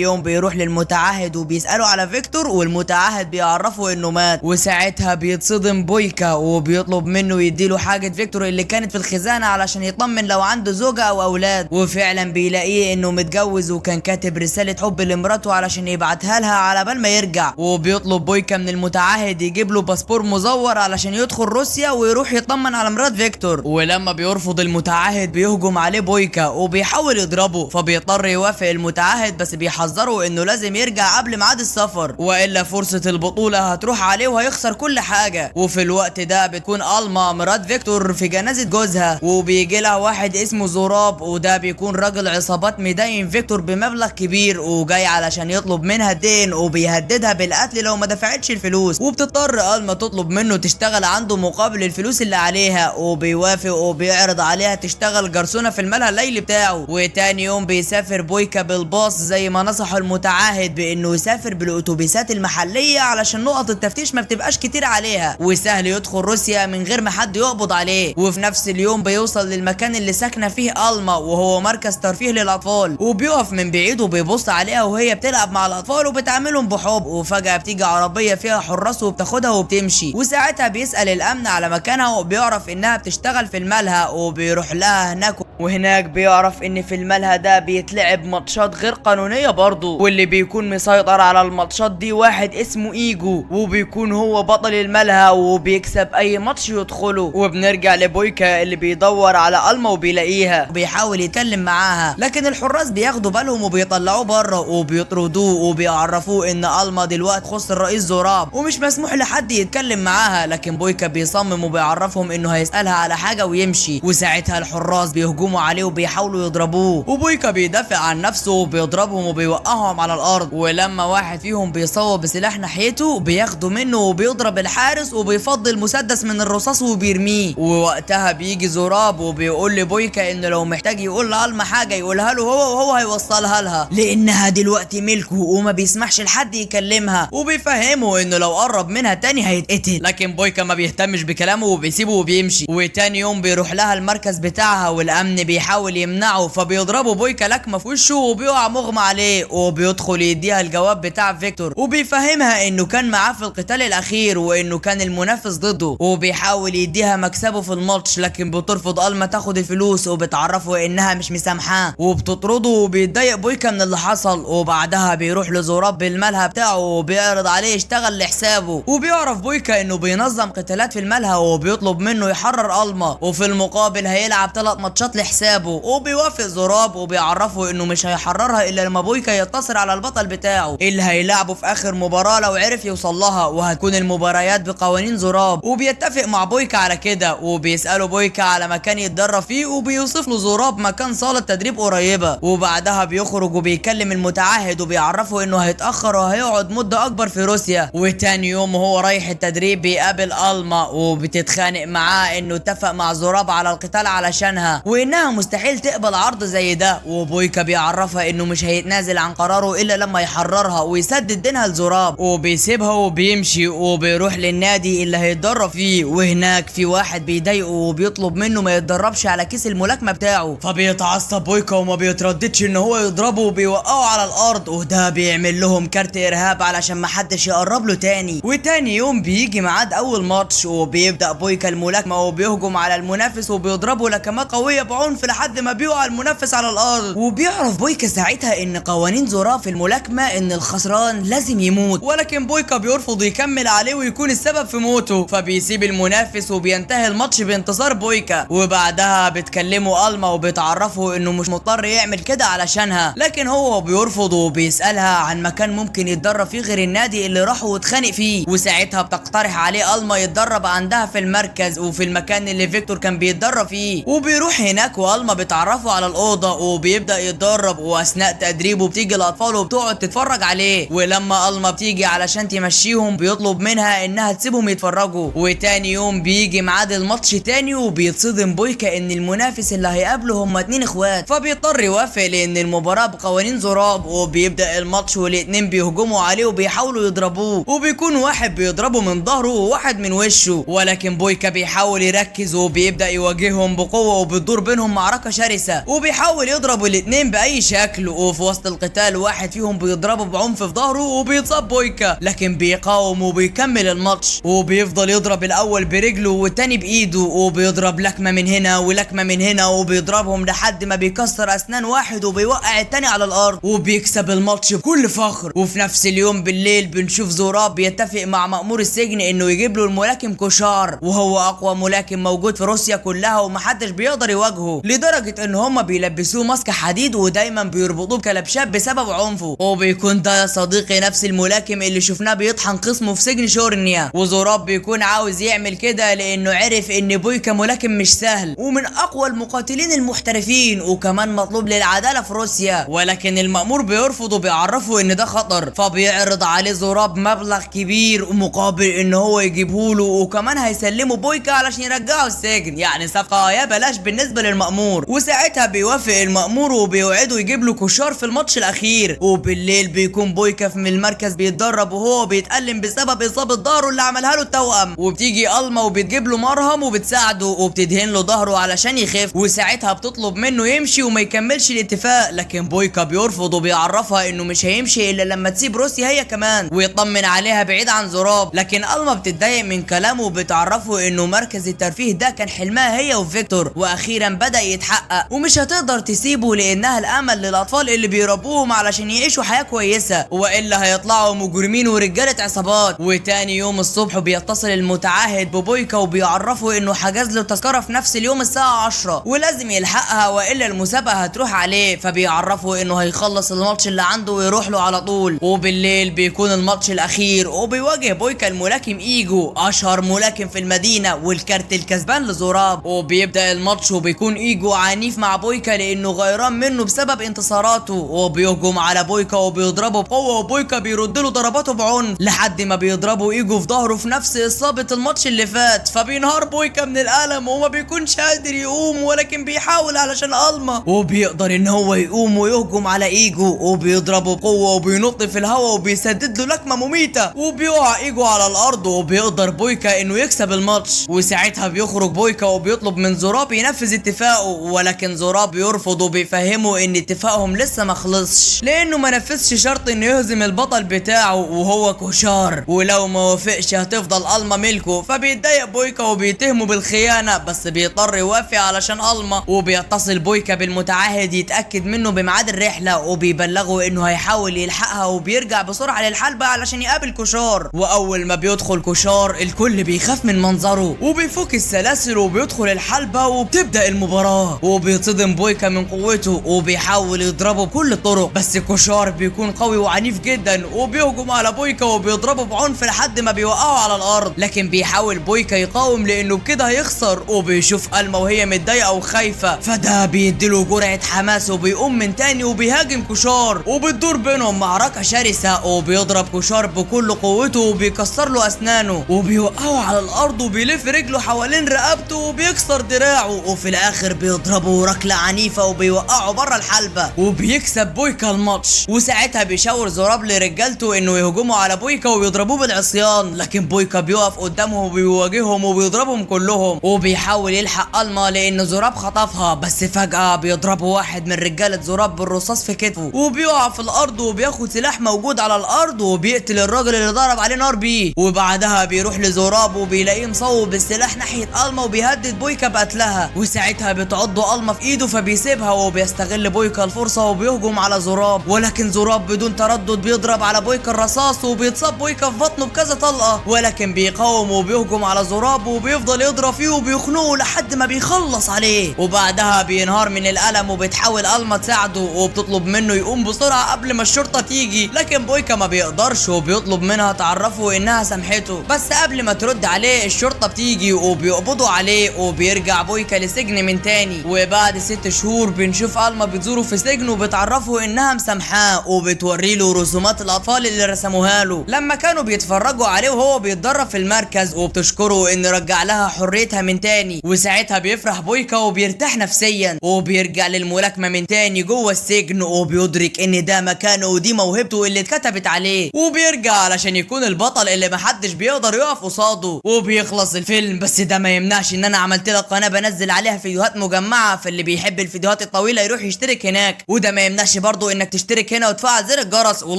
يوم بيروح للمتعهد وبيسأله على فيكتور، والمتعهد بيعرفه انه مات، وساعتها بيتصدم بويكا وبيطلب منه يديله حاجة فيكتور اللي كانت في الخزانة علشان يطمن لو عنده زوجة او اولاد. وفعلا بيلاقيه انه متجوز وكان كاتب رسالة حب لمراته علشان يبعتها لها على بال ما يرجع. وبيطلب بويكا من المتعهد يجيب له باسبور مزور علشان يدخل روسيا ويروح يطمن على مرات فيكتور. ولما بيرفض المتعهد بيهجم عليه بويكا وبيحاول يضربه، فبيضطر يوافق المتعهد بس بيحذره انه لازم يرجع قبل ميعاد السفر والا فرصة البطولة هتروح عليه وهيخسر كل حاجة. وفي الوقت ده بتكون ألما مرات فيكتور في جنازة جوزها، وبيجي لها واحد اسمه زوراب، وده بيكون راجل عصابات مدين فيكتور بمبلغ كبير وجاي علشان يطلب منها الدين وبيهددها بالقتل لو ما دفعتش الفلوس. وبتضطر ألما تطلب منه تشتغل عنده مقابل الفلوس اللي عليها، وبيوافق وبيعرض عليها تشتغل جرسونة في الملهى الليلي بتاعه. وتاني يوم بيسافر بويكا بالباص زي ما نصحه المتعاهد بانه يسافر بالاتوبيسات المحلية علشان نقط التفتيش ما بتبقاش كتير عليها وسهل يدخل روسيا من غير ما حد يقبض عليه. وفي نفس اليوم بيوصل للمكان اللي ساكنة فيه ألما وهو مركز ترفيه للاطفال، وبيقف من بعيد وبيبص عليها وهي بتلعب مع الاطفال وبتعاملهم بحب. وفجأة بتيجي عربية فيها حراس وبتاخدها وبتمشي، وساعتها بيسأل الامن على مكانها وبيعرف انها بتشتغل في الملهى وبيروح لها هناك. وهناك بيعرف ان في الملهى ده بيتلعب ماتشات غير قانونية برضه، واللي بيكون مسيطر على الماتشات دي واحد اسمه ايجو، وبيكون هو بطل الملهى وبيكسب اي ماتش يدخله. وبنرجع لبويكا اللي بيدور على ألما وبيلاقيها وبيحاول يتكلم معاها، لكن الحراس بياخدوا بالهم وبيطلعوه بره وبيطردوه وبيعرفوه ان ألما دلوقتي تخص الرئيس زوراب ومش مسموح لحد يتكلم معاها. لكن بويكا بيصمم وبيعرفهم انه هيسألها على حاجة ويمشي، وساعتها الحراس بيهجموا عليه وبيحاولوا يضربوه، وبويكا بيدافع عن نفسه وبيضربهم وبيوقعهم على الارض. ولما واحد فيهم بيصوب بسلاح ناحيته بياخده منه وبيضرب الحارس وبيفضي المسدس من الرصاص وبيرميه. ووقتها بيجي زوراب وبيقول لبويكا انه لو محتاج يقول لألما حاجة يقولها له هو وهو هيوصلها لها لانها دلوقتي ملكه وما بيسمحش لحد يكلمها، وبيفهمه انه لو قرب منها تاني هيتقتل. لكن بويكا ما بيهتمش بكلامه وبيسيبه وبيمشي. وتاني يوم بيروح لها المركز بتاعها والامن بيحاول يمنعه، فبيضربه بويكا لكمه في وشه وبيقع مغمى عليه. وبيدخل يديها الجواب بتاع فيكتور وبيفهمها انه كان معاه في القتال الاخير وانه كان المنافس ضده، وبيحاول يديها مكسبه في الماتش، لكن بترفض ألما تاخد الفلوس وبتعرفه انها مش مسامحاه وبتطرده. وبيتضايق بويكا من اللي حصل. وبعدها بيروح لزوراب بالملهى بتاعه وبيعرض عليه يشتغل لحسابه، وبيعرف بويكا انه بينظم قتالات في الملهى وبيطلب منه يحرر ألما، وفي المقابل هيلعب 3 ماتشات لحسابه. وبيوافق زوراب وبيعرفه انه مش هيحررها الا لما بويكا ينتصر على البطل بتاعه اللي هيلعبه في اخر مباراة لو عرف يوصل لها، وهتكون المباريات بقوانين زوراب. وبيتفق مع بويكا على كده، وبيسأله بويكا على مكان يتدرب فيه وبيوصف له زوراب مكان صالة تدريب قريبة. وبعدها بيخرج وبيكلم المتعهد وبيعرفه انه هيتأخر وهيقعد مدة اكبر في روسيا. وتاني يوم وهو رايح التدريب بيقابل ألما وبتتخانق معاه انه اتفق مع زوراب على القتال علشانها وانها مستحيل تقبل عرض زي ده. وبويكا بيعرفها انه مش هيتنازل عن قراره الا لما يحررها ويسدد دينها لزوراب، وبيسيبها وبيمشي وبيروح للنادي اللي هيتدرب فيه. وهناك في واحد بيضايقه وبيطلب منه ما يتدربش على كيس الملاكمة بتاعه، فبيتعصب بويكا وما بيترددش ان هو يضربه وبيوقعه على الارض، وده بيعمل لهم كارت ارهاب علشان ما حدش يقرب له تاني. وتاني يوم بيجي ميعاد اول ماتش، وبيبدا بويكا الملاكمة وبيهجم على المنافس وبيضربه لكمات قوية بعنف بعنف لحد ما بيقع المنافس على الارض. وبيعرف بويكا ساعتها ان قوانين زوراب في الملاكمة ان الخسران لازم يموت، ولكن بويكا بيرفض يكمل عليه ويكون السبب في موته، فبيسيب المنافس وبينتهي الماتش بانتصار بويكا. وبعدها بتكلموا ألما وبتعرفوا انه مش مضطر يعمل كده علشانها، لكن هو بيرفض وبيسألها عن مكان ممكن يتدرب فيه غير النادي اللي راح واتخانق فيه. وساعتها بتقترح عليه ألما يتدرب عندها في المركز وفي المكان اللي فيكتور كان بيتدرب فيه، وبيروح هناك وألما بتعرفه على الأوضة وبيبدأ يتدرب. وأثناء تدريبه بتيجي الأطفال وبتقعد تتفرج عليه، ولما ألما بتيجي علشان تمشيهم بيطلب منها إنها تسيبهم يتفرجوا. وتاني يوم بيجي ميعاد الماتش تاني، وبيتصدم بويكا إن المنافس اللي هيقابله هما 2 إخوات، فبيضطر يوافق لأن المباراة بقوانين زراب. وبيبدأ الماتش والاتنين بيهجموا عليه وبيحاولوا يضربوه، وبيكون واحد بيضربه من ظهره وواحد من وشه، ولكن بويكا بيحاول يركز وبيبدأ يواجههم بقوة، وبتدور بينهم معركة شرسة، وبيحاول يضرب الاتنين بأي شكل. وفي وسط القتال واحد فيهم بيضربه بعنف في ظهره وبيتصاب بويكا، لكن بيقاوم وبيكمل الماتش، وبيفضل يضرب الأول برجله والتاني بإيده، وبيضرب لكمة من هنا ولكمة من هنا، وبيضربهم لحد ما بيكسر أسنان واحد وبيوقع التاني على الأرض، وبيكسب الماتش بكل فخر. وفي نفس اليوم بالليل بنشوف زوراب بيتفق مع مأمور السجن انه يجيب له الملاكم كوشار، وهو اقوى ملاكم موجود في روسيا كلها ومحدش بيقدر يواجهه، لدرجة ان هما بيلبسوه ماسك حديد ودايما بيربطوه بكلبشات بسبب عنفه. وبيكون ده يا صديقي نفس الملاكم اللي شفناه بيطحن خصمه في سجن شورنيا. وزوراب بيكون عاوز يعمل كده لانه عرف ان بويكا ملاكم مش سهل ومن اقوى المقاتلين المحترفين، وكمان مطلوب للعدالة في روسيا، ولكن المأمور بيرفض وبيعرفه ان ده خطر، فبيعرض عليه زوراب مبلغ كبير مقابل ان هو يجيبهوله، وكمان هيسلمه بويكا علشان يرجعه السجن، يعني صفقة يا بلاش بالنسبة للمأمور. وساعتها بيوافق المأمور وبيوعده يجيب له كوشار في الماتش الاخير. وبالليل بيكون بويكا في المركز بيتدرب وهو بيتألم بسبب اصابة ظهره اللي عملها له التوأم، وبتيجي ألما وبتجيب له مرهم وبتساعده وبتدهن له ظهره علشان يخف، وساعتها بتطلب منه يمشي وما يكملش الاتفاق، لكن بويكا بيرفض وبيعرفها انه مش هيمشي الا لما تسيب روسيا هي كمان ويطمن عليها بعيد عن زوراب. لكن ألما بتتضايق من كلامه وبتعرفه انه مركز الترفيه ده كان حلمها هي وفيكتور، واخيرا بدأ يتحقق، ومش هتقدر تسيبه لانها الامل للاطفال اللي بيربوهم علشان يعيشوا حياة كويسة، والا هيطلعوا مجرمين ورجالة عصابات. وتاني يوم الصبح بيتصل المتعهد ببويكا وبيعرفه انه حجز له تذكرة في نفس اليوم الساعة 10 ولازم يلحقها والا المسابقة هتروح عليه، فبيعرفه انه هيخلص الماتش اللي عنده ويروح له على طول. وبالليل بيكون الماتش الاخير، وبيواجه بويكا الملاكم ايجو اشهر ملاكم في المدينة والكارت الكسبان لزوراب. وبيبدأ الماتش وبيكون ايجو عنيف مع بويكا لانه غيران منه بسبب انتصاراته، وبيهجم على بويكا وبيضربه بقوة، وبويكا بيرد له ضرباته بعنف لحد ما بيضربه ايجو في ظهره في نفس اصابة الماتش اللي فات، فبينهار بويكا من الالم وما بيكونش قادر يقوم، ولكن بيحاول علشان ألما، وبيقدر ان هو يقوم ويهجم على ايجو وبيضربه بقوة وبينط في الهواء وبيسدد له لكمة مميتة، وبيقع ايجو على الارض، وبيقدر بويكا انه يكسب الماتش. وساعتها بيخرج بويكا وبيطلب من زوراب ينفذ اتفاقه، ولكن زوراب بيرفض وبيفهمه ان اتفاقهم لسه ما خلصش لانه ما نفذش شرط انه يهزم البطل بتاعه وهو كوشار، ولو ما وافقش هتفضل ألما ملكه. فبيتضايق بويكا وبيتهمه بالخيانة، بس بيضطر يوافق علشان ألما. وبيتصل بويكا بالمتعهد يتأكد منه بميعاد الرحلة، وبيبلغه انه هيحاول يلحقها، وبيرجع بسرعة للحلبة علشان يقابل كوشار. واول ما بيدخل كوشار الكل بيخاف من منظره، وبيفك السلاسل وبيدخل الحلبة وبتبدأ المباراة. وبيتصدم بويكا من قوته وبيحاول يضربه بكل الطرق، بس كوشار بيكون قوي وعنيف جدا، وبيهجم على بويكا وبيضربه بعنف لحد ما بيوقعه على الارض، لكن بيحاول بويكا يقاوم لانه بكده هيخسر. وبيشوف ألما وهي متضايقة وخايفة، فده بيديله جرعة حماس وبيقوم من تاني وبيهاجم كوشار، وبتدور بينهم معركة شرسة، وبيضرب كوشار بكل قوته وبيكسر له اسنانه وبيوقعه على الارض وبيلف رجله حوالين رقبته وبيكسر دراعه، وفي الاخر بيضربه ركلة عنيفة وبيوقعه بره الحلبة، وبيكسب بويكا الماتش. وساعتها بيشاور زوراب لرجالته انه يهجموا على بويكا ويضربوه بالعصيان، لكن بويكا بيقف قدامهم وبيواجههم وبيضربهم كلهم، وبيحاول يلحق ألما لان زوراب خطفها، بس فجأة بيضربه واحد من رجالة زوراب بالرصاص في كتفه وبيقع في الارض، وبياخد سلاح موجود على الارض وبيقتل الراجل اللي ضرب عليه نار بيه. وبعدها بيروح لزوراب وبيلاقيه مصوب بالسلاح ناحية ألما وبيهدد بويكا بقتلها، وساعتها وبعدها بتعضه ألما في ايده فبيسيبها، وبيستغل بويكا الفرصة وبيهجم على زوراب، ولكن زوراب بدون تردد بيضرب على بويكا الرصاص وبيتصاب بويكا في بطنه بكذا طلقة، ولكن بيقاوم وبيهجم على زوراب وبيفضل يضرب فيه وبيخنقه لحد ما بيخلص عليه. وبعدها بينهار من الألم وبتحاول ألما تساعده وبتطلب منه يقوم بسرعة قبل ما الشرطة تيجي، لكن بويكا ما بيقدرش وبيطلب منها تعرفه انها سامحته، بس قبل ما ترد عليه الشرطة بتيجي وبيقبضوا عليه وبيرجع بويكا لسجن من تاني. وبعد 6 شهور بنشوف ألما بتزوره في سجن وبتعرفه انها مسامحاه وبتوري له رسومات الاطفال اللي رسموها له لما كانوا بيتفرجوا عليه وهو بيتدرب في المركز، وبتشكره ان رجع لها حريتها من تاني. وساعتها بيفرح بويكا وبيرتاح نفسيا وبيرجع للملاكمة من تاني جوه السجن، وبيدرك ان ده مكانه ودي موهبته اللي اتكتبت عليه، وبيرجع علشان يكون البطل اللي محدش بيقدر يقف قصاده. وبيخلص الفيلم، بس ده ما يمنعش ان انا عملت لك قناة بنزل عليها فيديوهات مجمعة، فاللي بيحب الفيديوهات الطويلة يروح يشترك هناك، وده ما يمنعش برضو انك تشترك هنا وتفعل زر الجرس و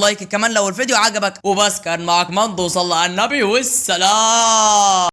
like كمان لو الفيديو عجبك. وبس كان معاك مندو، صلى على النبي والسلام.